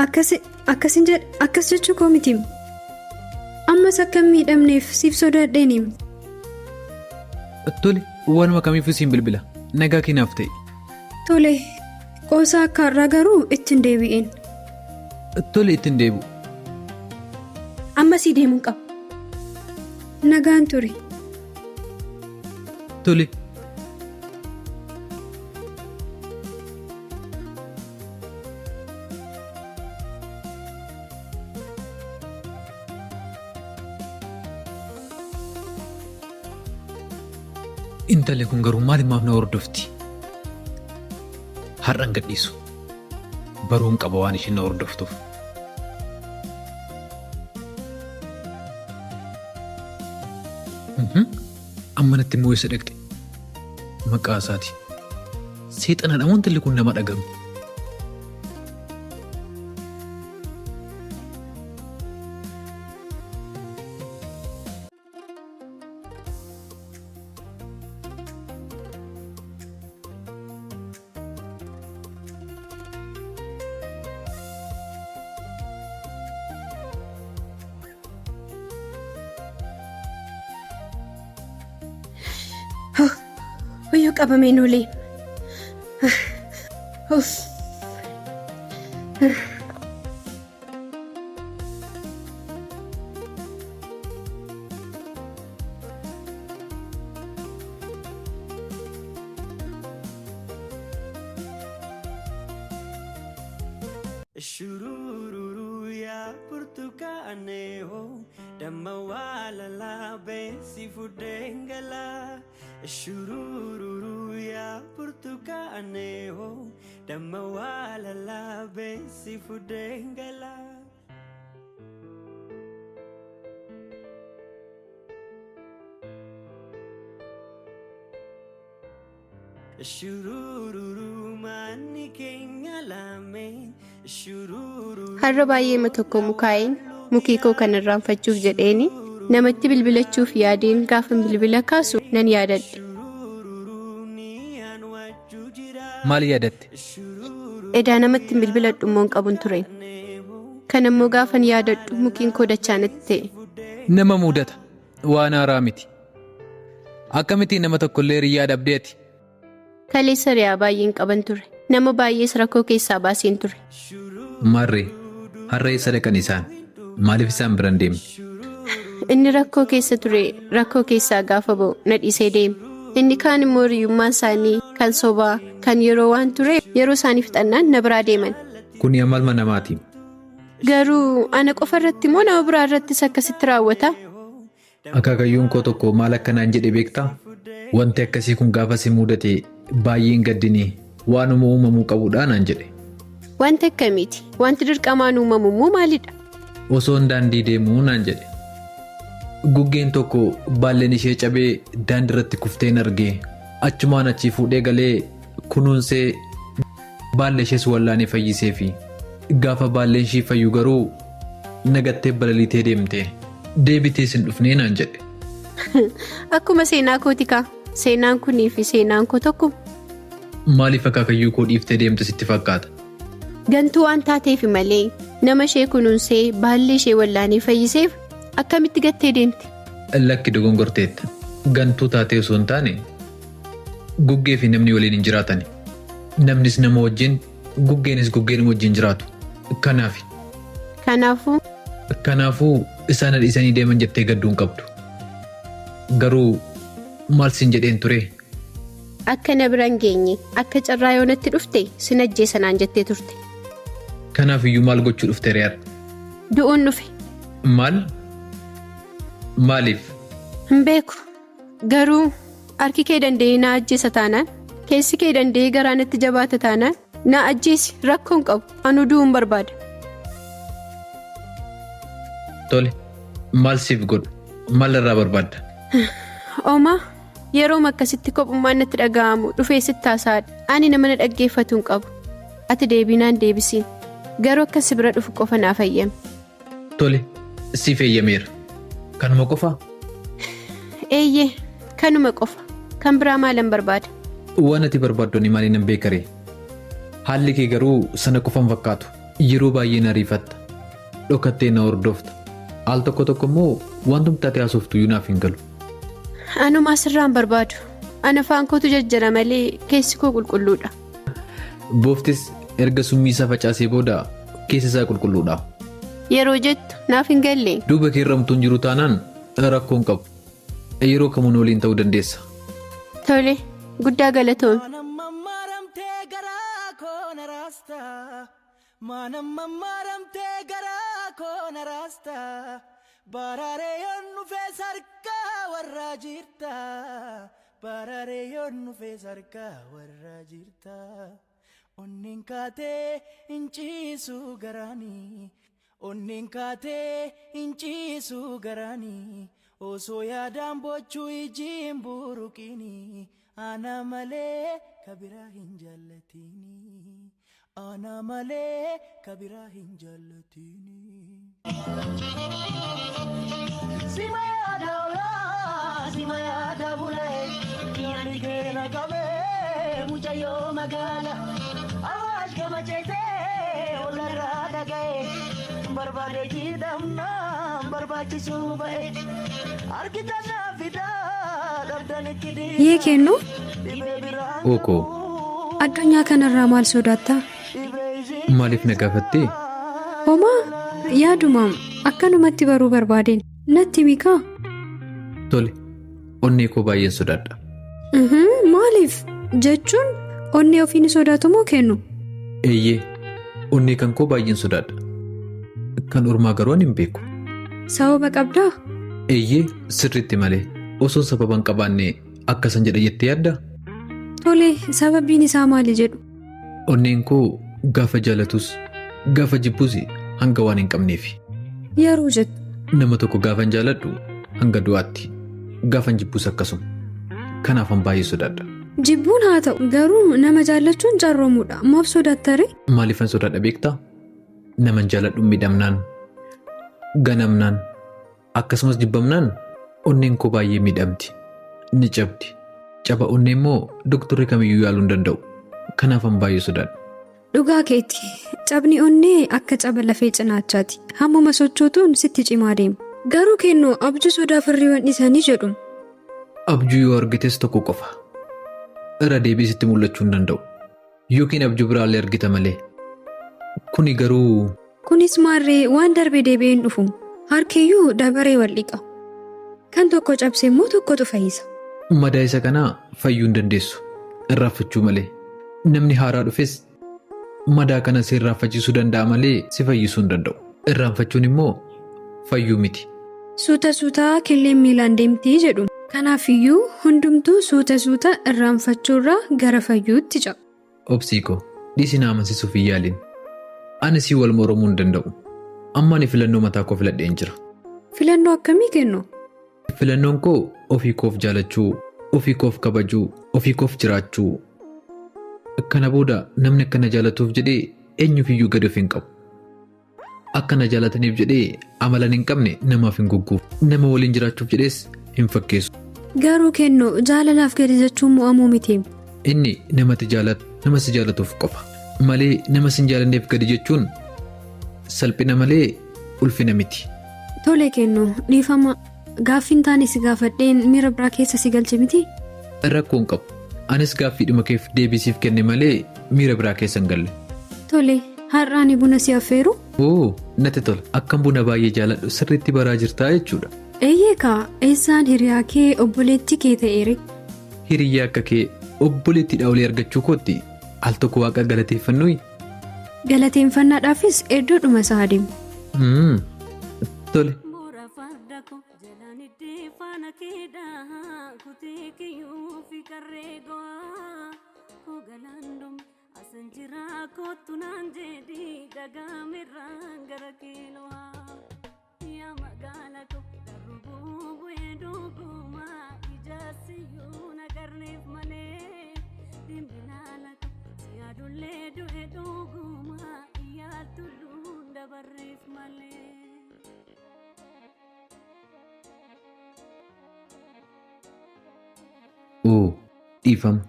Akkas akkasin jedhe akkas jechuu koo miti. Ammas akka hin miidhamneef siif sodaadheeni. Tole, waanuma kamiifuu siin bilbila. Nagaa kee naaf ta'i. Tole, qoosaa akka har'aa garuu itti hin deebi'in. Tole itti hin deebi'u. Amma sii deemuun qaba. Nagaan turi. Tole. Intalli kun garuu maalimaaf na hordofti? Har'an gadhiisu. Baruun qaba waan ishiin na hordoftuuf. Amma natti immoo eessa dhaqxe? Maqaa isaati. Seexanaadha moo intalli kun nama dhagamu? Wayyoo qabameen oolee. Uff. Shurururu yaa burtukaanee hoo damma waa lalaabee si fudheen galaa. Shurururu yaa burtukaanee hoo damma waa lalaabee si fudheen galaa. Shurururu manni keenya lameen shurururu. Har'a baay'eema tokko mukaa'een mukii koo kan irraanfachuuf jedheeni namatti bilbilachuuf yaadeen gaafan bilbila kaasu nan yaadadhe. Maal yaadatte? Edaa namatti hin bilbiladhu immoo hin qabun ture. Kan ammoo gaafan yaadadhu mukiin koo dachaa natti ta'e. Nama mudata. Waan haaraa miti. Akkamittiin nama tokkollee hiriyyaa dhabdee ati? Kaleessa hiriyaa baay'een qaban ture. Nama baay'ees rakkoo keessaa baaseen ture. Maarree, har'a eessa dhaqan isaan? Maaliif isaan bira hin deemne? Inni rakkoo keessa ture rakkoo keessaa gaafa ba'u na dhiisee deeme. Inni kaan immoo hiriyummaan isaanii kan sobaa kan yeroo waan tureef yeroo isaanii fixannaan na biraa deeman. Kuni amalma namaati. Garuu ana qofa irratti moo nama biraa irrattis akkasitti raawwata? Akaakayyuun koo tokko maal akka naan jedhe beektaa? Wanti akkasii kun gaafa si mudate baay'ee hin gaddinii waanuma uumamuu qabudha naan jedhe. Wanta akkamiiti? Wanti dirqamaan uumamu immoo maalidha? Osoon daandii deemuu naan jedhe. Guggeen tokko baalleen ishee cabee daandii irratti kufteen arge. Achumaan achii fuudhee galee kunuunsee baallee ishees wallaanee fayyiseefi. Gaafa baalleen ishii fayyu garuu nagattee balaliitee deemte. Deebitees hin dhufnee naan jedhe. Akkuma seenaa kooti kaa. Seenaan kunii fi seenaan koo tokkuma. Maaliif akaakayyuu koo dhiiftee deemte sitti fakkaata? Gantuu waan taateefi malee nama ishee kunuunsee baallee ishee wallaanee fayyiseef akkamitti gattee deemti? Lakki dogongorteetta. Gantuu taatee osoo hin taane guggee fi namni waliin hin jiraatani. Namnis nama wajjin, guggeenis guggeenuma wajjin jiraatu. Kanaafi. Kanaafuu. Kanaafuu isaan na dhiisanii deeman jettee gadduu hin qabdu. Garuu maal siin jedheen turee? Akka na bira hin geenye, akka carraa yoo natti dhufte sin ajjeesa naan jettee turte. Kanaaf iyyuu maal gochuu dhufte ree har'a? Du'uun dhufe. Maal? Maaliif? Hin beeku. Garuu harki kee danda'ee na ajjeesa taanaan, keessi kee danda'ee garaa natti jabaata taanaan, na ajjeesi rakkoo hin qabu. Anuu du'uun barbaada. Tole, maal siif godhu? Maal irraa barbaadda? Omaa, yerooma akkasitti kophummaan natti dhaga'amu dhufee sitti haasa'adha. Ani nama na dhaggeeffatu hin qabu. Ati deebii naan deebisiin. Garuu akka si bira dhufu qofa naaf hayyami. Tole, siif eeyyameera. Kanuma qofaa? Eeyyee, kanuma qofa. Kan biraa maalan barbaada? Waan ati barbaaddu ani maaliinan beekaree? Haalli kee garuu sana qofa hin fakkaatu. Yeroo baay'ee na ariifatta. Dhokattee na hordofta. Al tokko tokko immoo wantumti ati haasoftu iyyuu naaf hin galu. Anuma asirraan barbaadu. Ana afaan kootu jajjara malee keessi koo qulqulluudha. Booftis erga summii isaa facaasee booda keessa isaa qulqulluudha. Yeroo jettu naaf hin galle. Duuba kee irramtuun jiru taanaan rakkoo hin qabu. Yeroo kamuu na waliin ta'uu dandeessa. Tole, guddaa galatoomi. Maanamma maramtee garaa koo na raasta. Maanamma maramtee garaa koo na raasta. Baraaree yoon dhufee sarkaa warraa jirta. Baraaree yoon dhufee sarkaa warraa jirta. Onneen kaatee hin ciisu garaanii. Onneen kaatee hin ciisu garaanii. Osoo yaadaan bochuu ijjiin buruqini. Ana malee kabiraa hin jaallatini. Ana malee kabiraa hin jaallatini. Sima yaada olaa, sima yaada bulee, yaani keena qabee mucayyoo magaala. Awaash gama ceesee olarraa dhaga'e, barbaade jidhamnaan barbaachisuu ba'e. Harki tanaa fidaa dhabdanitti Yee kennu dhibee biraan Ookoo, addunyaa kanarraa maal sodaattaa? dhibee isiin maaliif na gaafattee? Homaa yaadumaam akkanumatti baruu barbaadeen natti mikaa? Tole, onnee koo baay'een sodaadha. Maaliif jechuun onnee ofii ni sodaatu moo kennu? Eeyyee, onnee kan koo baay'een sodaadha. Kan ormaa garuu ani hin beeku. Sababa qabdaa? Eeyyee, sirriitti malee. Osoon sababa hin qabaanne akkasan jedha jettee yaaddaa? Tole, sababiin isaa maali jedhu? Onneen koo gaafa jaalatus gaafa jibbus hanga waan hin qabneefi. Yeroo jettu Nama tokko gaafan jaaladhu hanga du'aatti. Gaafan jibbus akkasuma. Kanaafan baay'ee sodaadha. Jibbuun haa ta'u garuu nama jaallachuun carroomuudha. Maaf sodaatta ree? Maaliifan sodaadha beektaa? Naman jaaladhu miidhamnaan, ganamnaan, akkasumas jibbamnaan onneen koo baay'ee miidhamti. Ni cabdi. Caba onnee immoo doktorri kamiyyuu yaaluu hin danda'u. Kanaafan baay'ee sodaadha. Dhugaa keeti. Cabni onnee akka caba lafee cinaachaati. Hammuma sochootuun sitti cimaa deema. Garuu kennoo abjuu sodaa firriiwwan dhiisanii jedhu. Abjuu yoo argites tokko qofa. Irra deebi'ee sitti mul'achuu hin danda'u. Yookiin abjuu biraallee argita malee. Kuni garuu Kunis maarree waan darbe deebi'ee hin dhufu. Harkiyyuu dabaree wal dhiqa. Kan tokko cabse immoo tokkotu fayyisa. Madaa isa kanaa fayyuu hin dandeessu. Irraanfachuu malee. Namni haaraa dhufes madaa kana si irraanfachiisuu danda'a malee si fayyisuu hin danda'u. Irraanfachuun immoo fayyuu miti. Suuta suutaa killeen miilaan deemtii jedhu. Kanaafiyyuu hundumtuu suuta suuta irraanfachuurraa gara fayyuutti ce'a. Obsii koo dhiisi na amansiisuuf hin yaalin. Ani si wal moromuu hin danda'u. Amma ani filannoo mataa koo filadheen jira. Filannoo akkamii kennu? Filannoon koo ofii koof jaalachuu, ofii koof kabajuu, ofii koof jiraachuu. Kana booda namni akka na jaalatuuf jedhee eenyuuf iyyuu gadi of hin qabu. Akka na jaalataniif jedhee amalan hin qabne namaaf hin gugguufu. Nama waliin jiraachuuf jedhees hin fakkeessu. Garuu kennu jaalalaaf gadi jechuun mo'amuu miti. Inni namatti jaalatu nama si jaalatuuf qofa. Malee nama si hin jaalanneef gadi jechuun salphina malee ulfina miti. Tole kennu dhiifama gaaffiin taane si gaafadheen miira biraa keessa si galche miti? Rakkoo hin qabu. Anis gaaffiidhuma keef deebisiif kenne malee miira biraa keessa hin galle. Tole har'a ani buna si affeeru? Oo natti tola. Akkan buna baay'ee jaaladhu sirriitti baraa jirtaa jechuudha. Eeyyee kaa eessaan hiriyaa kee obboleettii kee ta'eere? Hiriyyaa akka kee obboleettiidhaa olii argachuu kootti al tokko waaqa galateeffannuyi? Galateeffannaadhaafis iddoodhuma isaa adeemu. Tole. Boora farda koo jalaan iddee faana keedha kutee kiyyuu fi qarree go'aa koo galaan dhume asan jira kootu naan jedhi dhagaamirraan gara kiiloo yaa magaala koo darrubuu bu'ee dhuguma ijaasiyyuu na qarneef malee dimbilaala koo siyaadullee du'e dhuguma iyyaaltulluun dabarreef malee. Oo dhiifama.